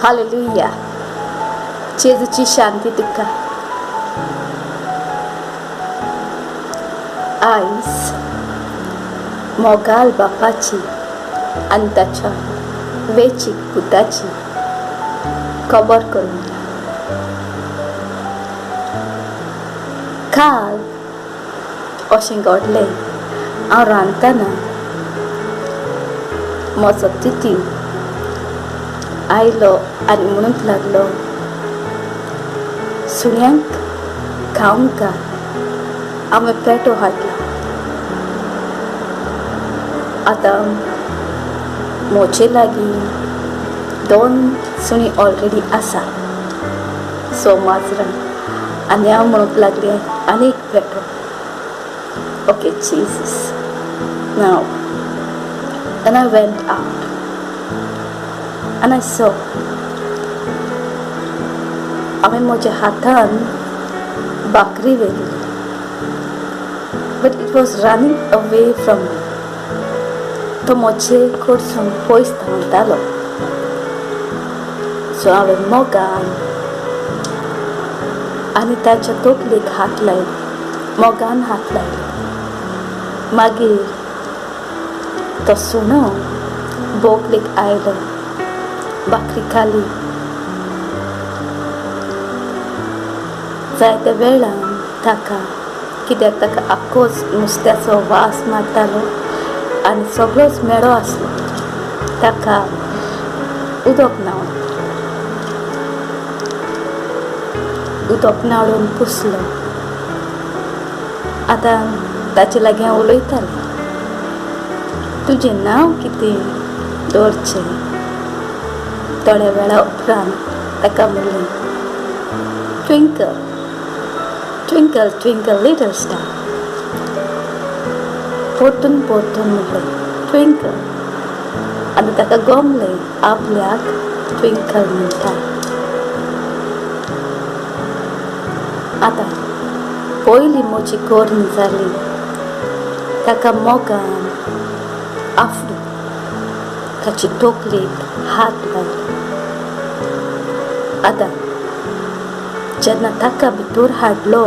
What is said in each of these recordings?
Hallelujah. जेजूची शांती तुका. आयज मोगाल बापाची आनी ताच्या वेचीक पुताची खबर करूंक. काल अशें घडलें, हांव रांदतना म्हजो तितीव आयलो आनी म्हणूंक लागलो, सुण्यांक खावंक घाल, हांवें पेटो हाडला. आतां म्हजे लागीं 2 सुणीं ऑलरेडी आसा, सो माजरां, आनी हांव म्हणूंक लागलें आनी एक पेटो. Okay, Jesus. Now, then I went out and I saw, हांवें म्हज्या हातान बाकरी व्हेली, but it was running away from me. तो म्हजे कडसून पयस धांवतालो. सो हांवें मोगान आनी ताच्या तकलेक हात लायलो, मोगान हात लायलो. मागीर तो सुणो बोकलेक आयलो, बाकरी खाली. जायत्या वेळान ताका, कित्याक ताका आख्खोच नुस्त्याचो वास मारतालो आनी सगळोच मेळो आसलो, ताका उदक न्हांवलो, उदक न्हाळून पुसलो. आतां ताचे लागीं हांव उलयतालें, तुजें नांव कितें दवरचें. थोड्या वेळा उपरांत ताका म्हणलें, twinkle twinkle twinkle little star. परतून परतून म्हणलें ट्विंकल, आनी ताका गमलें आपल्याक ट्विंकल म्हणटा. आतां पयली म्हजी करणी जाली, ताका मोगान आफडून ताची तकलेक हात लायलो. आतां जेन्ना ताका भितर हाडलो,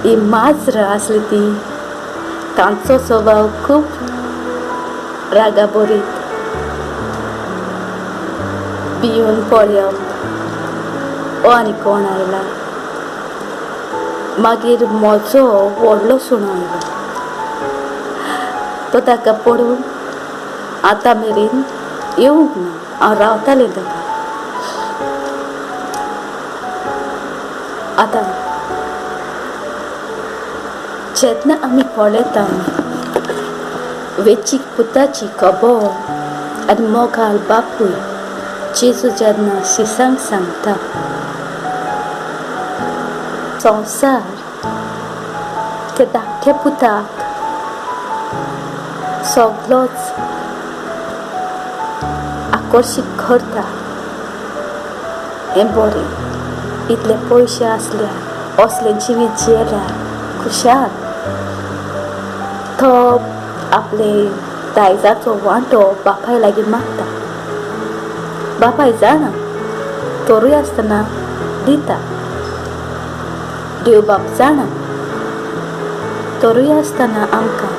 ही माजरां आसली ती, तांचो स्वभाव खूब रागाबरीत, भिवन पळयप, ओ आनी कोण आयला. मागीर म्हजो व्हडलो सुणो आयलो, तो ताका पळोवन आतां मेरेन येवंक ना, हांव रावतालें ताका. आतां जेन्ना आमी पळयता वेचीक पुताची खबर आनी मोगाल बापूय जेजू जेन्ना शिसांक सांगता, संवसार त्या धाकट्या पुताक सगलोच आकर्शीत करता. हें बरें, इतले पयशे आसल्यार असलें जिवीत जियेल्यार खुशाल. तो आपले दायजाचो वांटो बापाय लागीं मागता, बापाय जाणा तरूय आसतना दिता. देव बाप जाणा तरूय आसतना आमकां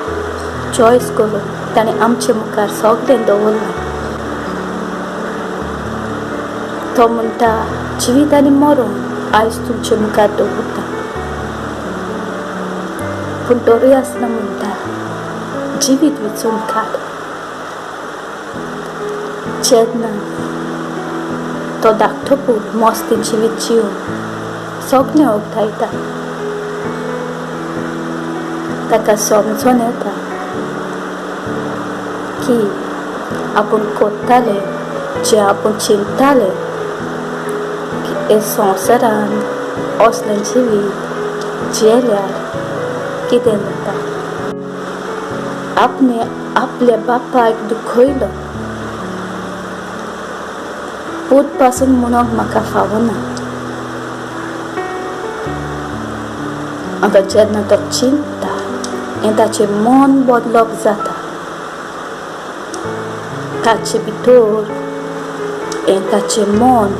चॉयस करून ताणें आमचे मुखार सगळें दवरलां. तो म्हणटा, जिवीत आनी मरण आयज तुमचे मुखार दवरता, पूण तरूय आसतना म्हणटा जिवीत विचून काड. जेन्ना तो धाकटो पूत मस्ती जिवीत जिवन सगळें उगडायता, ताका समजून येता की आपूण करताले जें आपूण चिंतताले की हे संवसारान असलें जिवीत जियेल्यार कितें जाता. आपणे आपल्या बापायक दुखयलो, पूत पासून म्हणूंक म्हाका फावना. आतां जेन्ना तो चिंतता हें ताचें मन बदलप जाता. ताचे भितर हें ताचें मन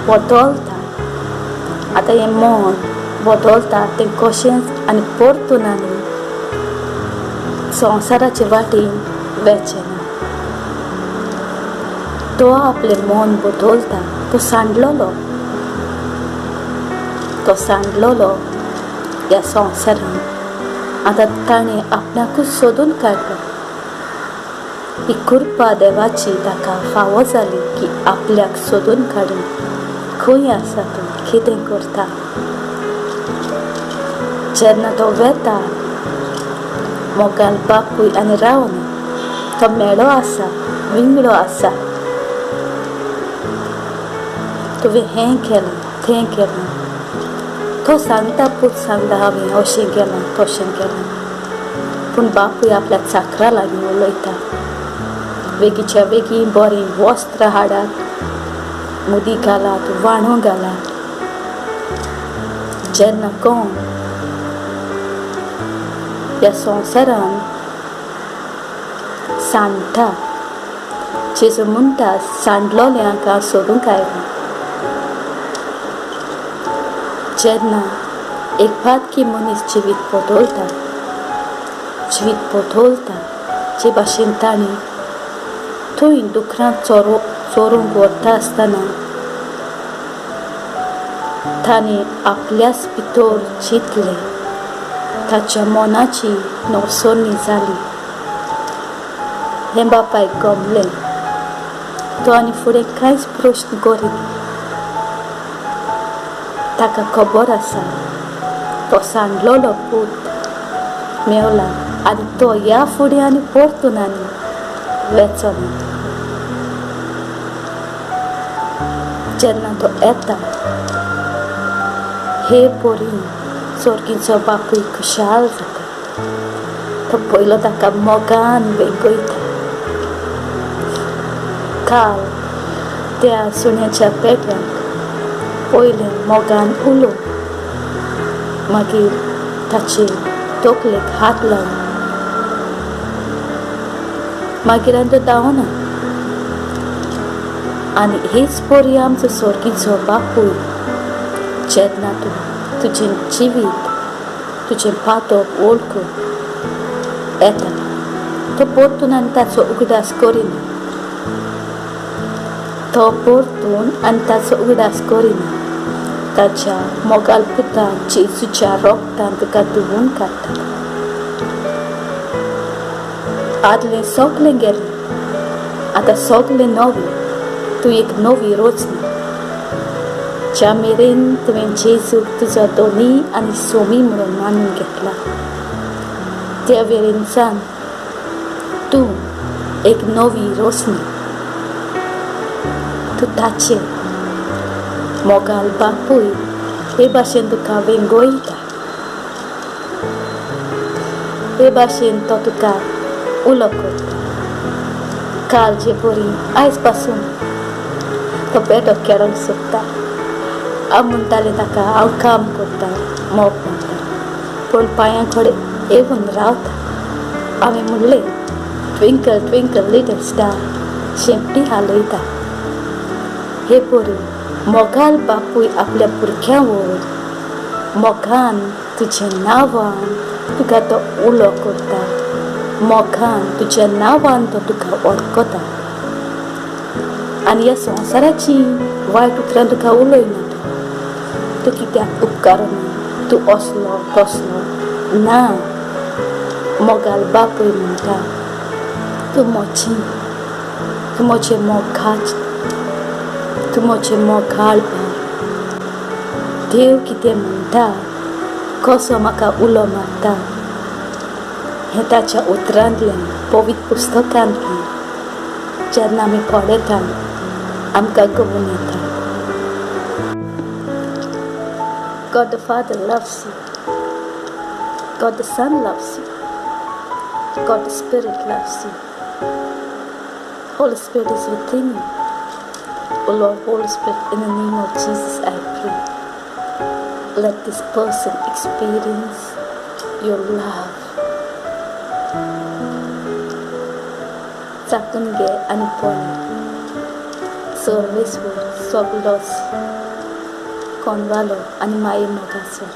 बदलता. आतां हें मन बदलता तें कशेंच आनी परतून आनी संवसाराचे वाटेन वचें ना. तो आपलें मन बदलता. तो सांडलेलो, तो सांडलेलो ह्या संवसारांत. आतां ताणें आपणाकूच सोदून काडलो. ही कृपा देवाची ताका फावो जाली की आपल्याक सोदून काडून खंय आसा तूं, कितें करता. जेन्ना तो वेता मोगाल बापूय आनी रावना, तो मेळो आसा, विंगडो आसा. तुवें हें केलां तें केलां. तो सांगता, पूत सांगता हांवें अशें केलां तशें केलां. पूण बापूय आपल्या चाकरा लागीं उलयता, वेगीच्या वेगीं बरीं वस्त्रां हाडात, मुदी घालात, वाणो घालात. जेन्ना कोण ह्या संवसारान सांडटा, जेजू म्हणटा सांडलोल्यांक हांव सोदूंक आयलां. जेन्ना एक पातकी मनीस जिवीत बदलता, जिवीत बदलता, जे भाशेन ताणें थंय दुकरां चोरूंक व्हरता आसतना ताणें आपल्याच भितर चिंतलें, ताच्या मनाची नवसरणी जाली. हें बापायक गमलें. तो आनी फुडें कांयच प्रश्न करिना. ताका खबर आसा तो सांडलेलो पूत मेवला आनी तो ह्या फुडें आनी परतून आनी वचना. जेन्ना तो येता हे परी सोर्गीचो बापूय खुशाल जाता. तो पयलो ताका मोगान वेंगयता. काल त्या सुण्याच्या पेट्याक पयलें मोगान उलोवन मागीर ताचे तकलेक हात लावन मागीर आनी तो धांवना. आनी हेच परी आमचो सोर्गीचो बापूय जेन्ना तूं तुजें जिवीत तुजें पातक वळखून येता, तो परतून आनी ताचो उगडास करिना. तो परतून आनी ताचो उगडास करिना. ताच्या मोगाल पुतान जेजूच्या रोगतान तुका धुवून काडटा. आदलें सगलें गेलें, आतां सगलें नवें. तूं एक नवी रचना. ज्या मेरेन तुवें जेजूक तुजो दोनी आनी सोमी म्हणून मानून घेतला त्या मेरेनच्यान तूं एक नवी रचना. तूं ताचे मोगाल बापूय हे भाशेन तुका वेंगयता, हे भाशेन तो तुका उलो करता. काल जे परी आयज पासून तो पेटो खेळोंक सोदता. हांव म्हणटालें ताका हांव काम करता, मोग म्हणटा, पूण पांयां कडेन येवन रावता. हांवें म्हणलें ट्विंकल ट्विंकल लिटल स्टार, शेंपटी हालयता. हे परी मोगाल बापूय आपल्या भुरग्यां वयर मोगान तुज्या नांवान तुका तो उलो करता, मोगान तुज्या नांवान तो तुका वळखता. आनी ह्या संवसाराची वायट उतरां तुका उलयना. तो तूं कित्याक उपकारना, तूं असलो तसलो ना. मोगाल बापूय म्हणटा तूं म्हजी, तूं म्हजें मोगाच, तूं म्हजें मोगाळ बाय. देव कितें म्हणटा, कसो म्हाका उलो मारता हें ताच्या उतरांतल्यान, पवित्र पुस्तकांतल्यान जेन्ना आमी पळयता आमकां कळून येता. God the Father loves you. God the Son loves you. God the Spirit loves you. Holy Spirit is within you. O Lord, Holy Spirit, in the name of Jesus, I pray. Let this person experience your love. चाकून घे आनी पळय, सर्वेस्वर सगलोच कोणवालो आनी माये मोगाचो.